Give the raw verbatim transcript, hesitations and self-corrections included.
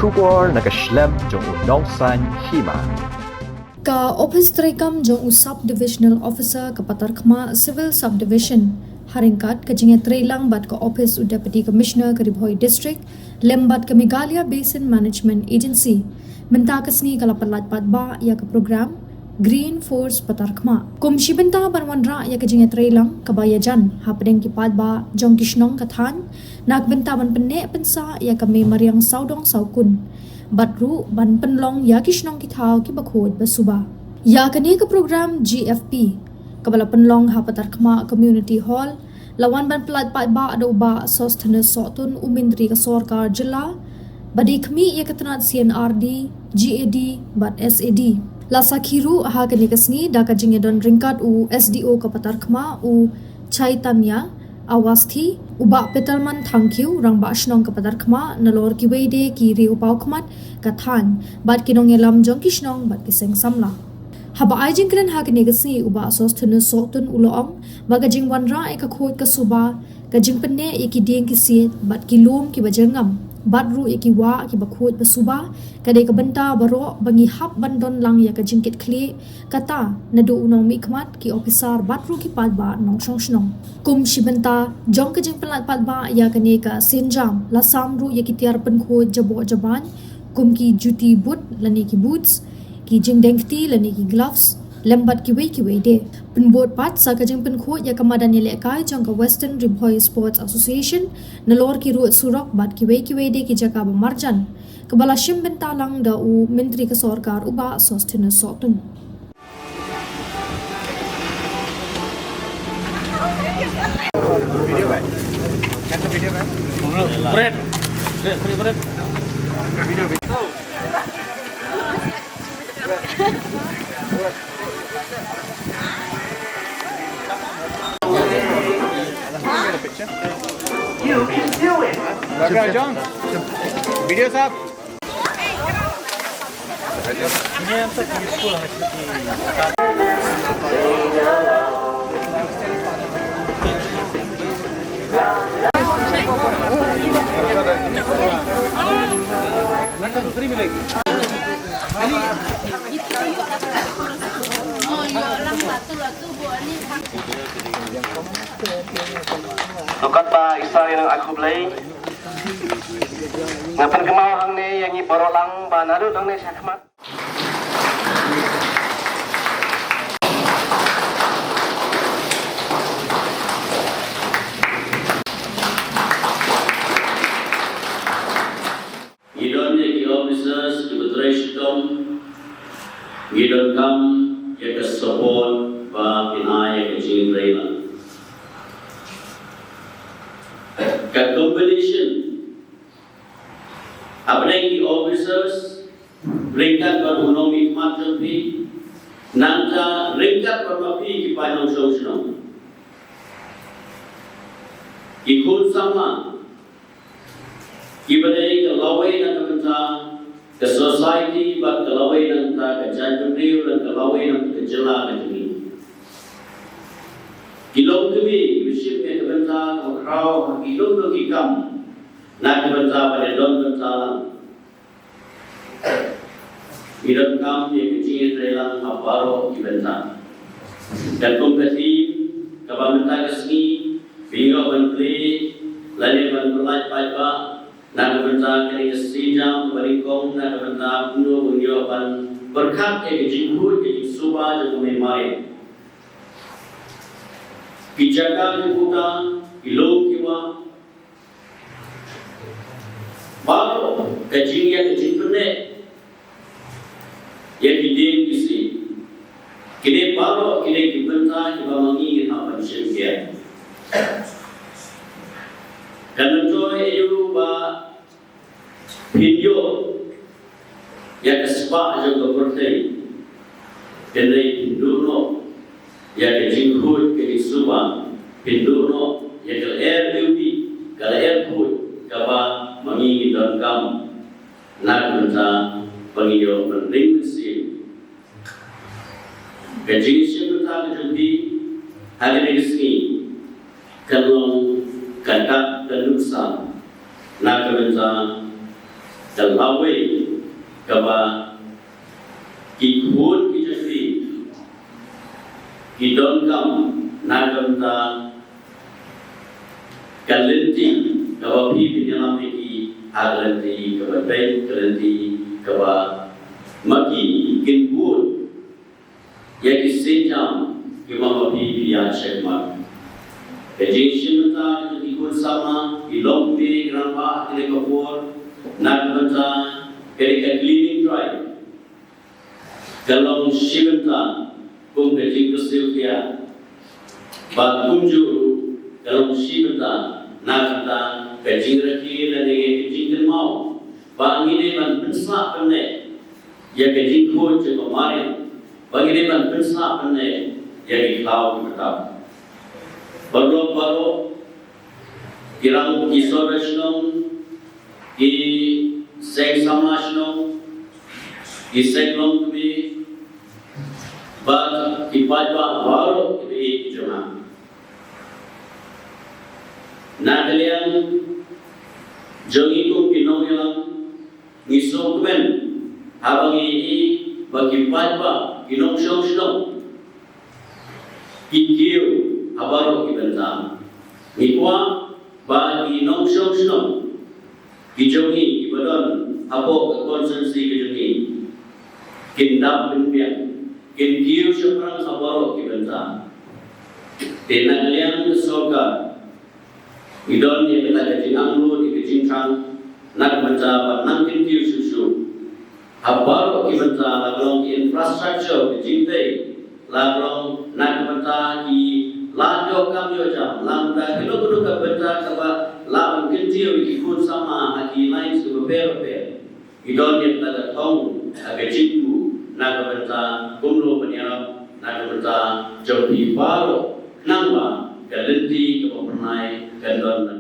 Khubor na ka shlem jong u nongsaiñ hima. Ka Ophis Treikam jong u Sub Divisional Officer ka Patarkhmah Civil Subdivision ha ryngkat ka jingïatreilang bad ka Ophis u Deputy Commissioner ka Ri Bhoi District lem bad ka Meghalaya Basin Management Agency mynta ka sngi ka la pynlait paidbah ïa ka program Green Force Patarkhmah kum shi bynta ban wanrah ïa ka jingïatreilang kaba ïajan hapdeng ki paidbah jong ki shnong ka thaiñ na ka bynta ban pynneh pynsah ïa ka mei mariang sawdong sawkun bad ruh ban pynlong ïa ki shnong ki thaw kiba khuid ba suba. Ïa kane ka program G F P kaba la pynlong ha Patarkhmah Community Hall la wan ban pynlait paidbah da u Bah Sosthenes Sohtun, u Myntri ka Sorkar Jylla ba dei khmih ïa ka tnat C N R D, G A D bad S A D. La sakhi ruh ha kane ka sngi da ka jingïadon ryngkat u S D O ka Patarkhmah, u Chaitanya Awasthi, u Bah Peterman Thangkhiew, Rangbah Shnong ka Patarkhmah, nalor kiwei de ki riew paw khmat ka thaiñ bad ki nongïalam jong ki shnong bad ki seng samla. Haba ai jingkren ha kane ka sngi, u Bah Sosthenes Sohtun u la ong ba ka jingwanrah ïa ka khuid ka suba, ka jingpynneh ïa ki dieng ki siej bad ki lum kiba jyrngam bad ruh ïa ki wah kiba khuid ba suba ka dei ka bynta baroh ba ngi hap ban don lang ïa ka jingkitkhlieh, kata naduh u nongmihkhmat, ki ophisar bad ruh ki paidbah nongshong shnong. Kum shi bynta jong ka jingpynlait paidbah ïa kane ka sienjam, la sam ruh ïa ki tiar pynkhuid jaboh jabaiñ kum ki juti boot lane ki boots, ki jingdeng kti lane ki gloves lem bad kiwei kiwei de. Pynbud pat sa ka jingpynkhuid ïa ka madan ïalehkai jong ka Western Ri Bhoi Sports Association nalor ki ruh surok bad kiwei kiwei de ki jaka ba marjan, kaba la shim bynta lang da u Myntri ka Sorkar u Bah Sosthenes Sohtun. Nukatba isa ïa nang aku Blei. Nga pynkynmaw hangne ïa ngi baroh lang ba naduh nangne shakhmat. Ngi don ïa ki officers kiba trei shitom, ngi donkam ïa ka support ba kin ai ïa ka jingtrei lang. Ka combination hapdeng ki officers ryngkat bad u nongmihkhmat jong phi, nangta ryngkat bad ma phi ki paid nongshong shnong, ki khun samla, kiba dei ka lawei na ka bynta ka society bad ka lawei na ka bynta ka jaitbynriew bad ka lawei na ka bynta ka jylla ka jong ngi. Ki longkmie kiba shim ïa ka bynta kaba khraw ha ki lum jong ki kam na ka bynta ban ïadon bynta lang. Ngi donkam ïa ka jingïatreilang ha baroh ki bynta. Katkum ka theme kaba mynta ka sngi, phi ïoh ban plie lane ban pynlait paidbah na ka bynta kane ka sienjam kaba nyngkong na ka bynta kumno ban ïoh ban pyrkhat ïa ka jingkhuid ka jingsuba jong ka mei mariang. Ki jaka ki puta, ki lum ki wah, baroh ka jingïa ka jingpynneh ïa ki dieng ki siej. Kine baroh kine ki bynta kiba ma ngi ngin hap ban shim khia. Kan myntoi aïu ba phin ïoh ïa ka spah jong ka pyrthei, hynrei phin duh noh ïa ka jingkhuid ka jingsuba, phin duh noh ïa ka lyer beauty, ka lyer khuid kaba ma ngi ngi donkam na ka bynta ba ngin ïoh ban ring mynsiem. Ka jingïashim bynta ka jong phi ha kane ka sngi kan long ka dak ka nuksan na ka bynta Ka lawei kaba ki khun ki jong phi ki donkam na ka bynta ka lynti kaba phi pynïalam ïa ki ha ka lynti kaba beit, ka lynti kaba ma ki kin bud ïa ki sienjam kiba ma phi phi ïa shakmat. Ka jingshim bynta ka jong ki khun samla, ki longkmie, ki rangbah, ki leh ka por na ka bynta ka dei ka cleaning drive. Ka long shi bynta kum ka jingkyrsiew khia. Bad kumjuh ruh ka long shi bynta na ka bynta ka jingrakhe lane ka jingkynmaw ba ngi dei ban pynsah pynneh ïa ka jingkhuid jong ka mariang, ba ngi dei ban pynsah pynneh ïa ki khlaw ki btap. Paralok baroh, ki rang ki sordar shnong, ki seng samla shnong, ki seng longkmie, bad ki paidbah baroh kiba ïeit ki jong nga. Na ka liang jong ngi kum ki nongïalam, ngi sngewkmen haba ngi ïohi ba ki paidbah, ki nongshong shnong ki kiew ha baroh ki bynta. Ngi kwah ba ki nongshong shnong ki jong ngi kiba don hapoh ka constituency ka jong ngi kin dap kin biang, kin kiew shaphrang ha baroh ki bynta. Te na ka liang ka sorkar ngi don ïa kata ka jingangnud, ïa ka jingthrang na ka bynta ban nang kyntiew shuh shuh ha baroh ki bynta, la ka long ki infrastructure, ka jingtei, la ka long na ka bynta ki lad ïoh kam ïoh jam, la ka bynta kano kano ka bynta kaba lah ban kyntiew ïa ki khun samla ha ki lines kiba bapher bapher. Ngi don ïa kata ka thong ha ka jingkyrkhu na ka bynta kumno ban ïarap na ka bynta jong phi baroh, khnang ba ka lynti kaba phyrnai kan don na